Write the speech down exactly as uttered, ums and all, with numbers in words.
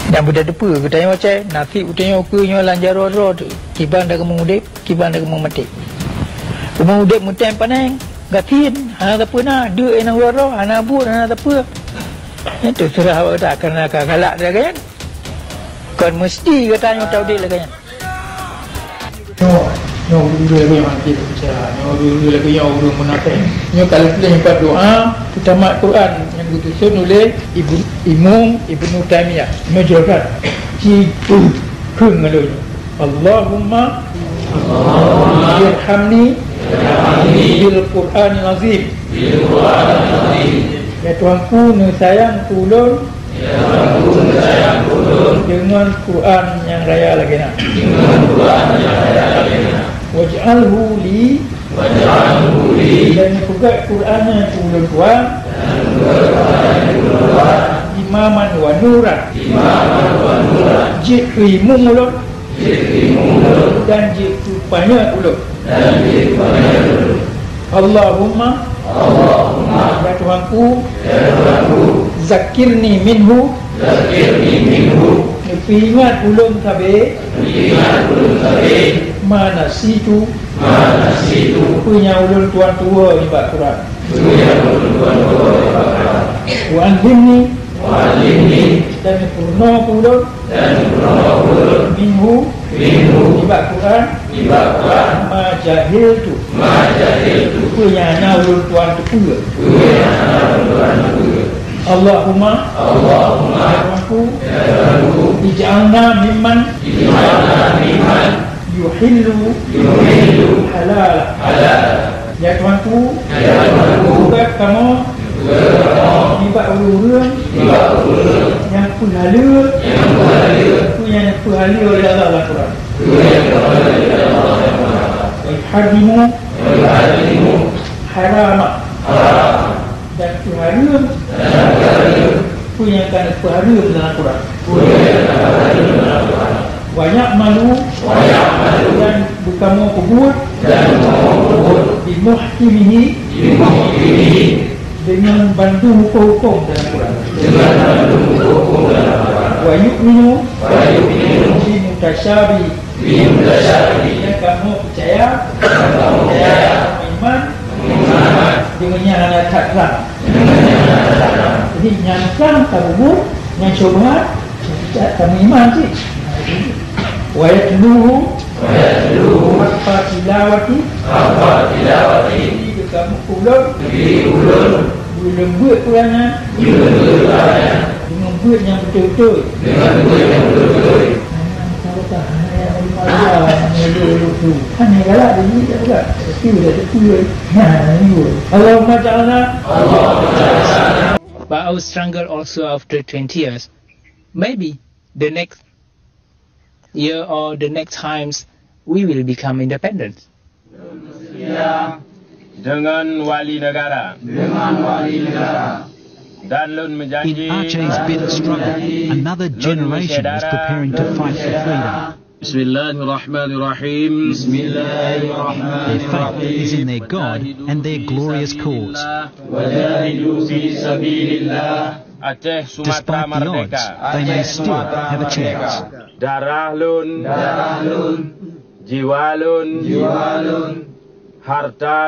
Nyang beudeudeue geutanyoe cai, naseb geutanyoe keu nyoe lam jaroe droe teuh, kiban takeumeuudeb, kiban takeumeumaté. Keumeuudeb meutém paneng, gasien, hana sapeue na, deuk nyang uroe-uroe, hana buet, hana sapeue. Nyan teuseurah bak gata, kareuna ka galak lagée nyan. Kon meuseuti geutanyoe taudeb lagée nyan. Nyoe, nyoe ureueng lagèe nyoe, nyoe ureueng lagèe nyoe, ureueng munafék. Nyoe ka lheueh nyoe pat doa peutamat Quran nyang geususun oleh Ibu-, Imam Ibnu Taimiyah. Nyoe jroh that. Ci kheun ngon lôn. Allahumma irhamni bil Qur'anil azim. Ya Tuhanku, neusayang keu ulôn deungon Quran nyang raya lagèe na. Waj'alhu li, dan peugöt Quran nyan keu ulôn Tuhan, imaman wa nuran, jeuet keu imum ulôn, dan jeuet keu panyöt ulôn. Allahumma, ya Tuhanku, zakkirni minhu, neupeuingat ulôn sabe, ma nasitu, peue nyang ulôn tuan tuwoe nibak Quran. Wa allimni, dan neupeurunoe keu ulôn, minhu, nibak Quran, ma jahiltu, peue nyang hana ulôn tuan teupeue. Allahumma, ya Tuhanku, ij'alna mimman yuhillu halala. Ya Tuhanku, peugöt kamoe nibak ureueng-ureueng nyang peuhaleue peue nyang peuhaleue oleh Allah lam Quran. Wa yuharrimu harama, dan peuhareuem peue nyang ka neupeuhareuem lam Quran. Wa ya'malu, dan beukamoe peubuet, bi muhkimihi, deungon bandum huköm-huköm dalam Quran. Wa yu'minu, bi mutasyabi, dan kamoe peucaya, iman, deungon nyang hana that trang. Jadi, nyang trang ka bubuet, nyang syubhat, nyang tidak ka meuiman cit. Wa yatluhu haqqa tilawati, jadi, kamoe ulôn, ulôn beuet Quran nyan, deungon beuet nyang beutôi-beutôi. Allahumma ja'alna. But I will struggle also after twenty years. Maybe the next year or the next times we will become independent. Dengan wali negara. Dan lôn meujanji. In Aceh's bitter struggle, another generation is preparing to fight for freedom. Bismillahirrahmanirrahim. Their faith is in their God and their glorious cause. Aceh, Sumatera Merdeka. Despite the odds, they may still have a chance. Darah lôn, darah lôn, jiwa lôn, jiwa lôn, harta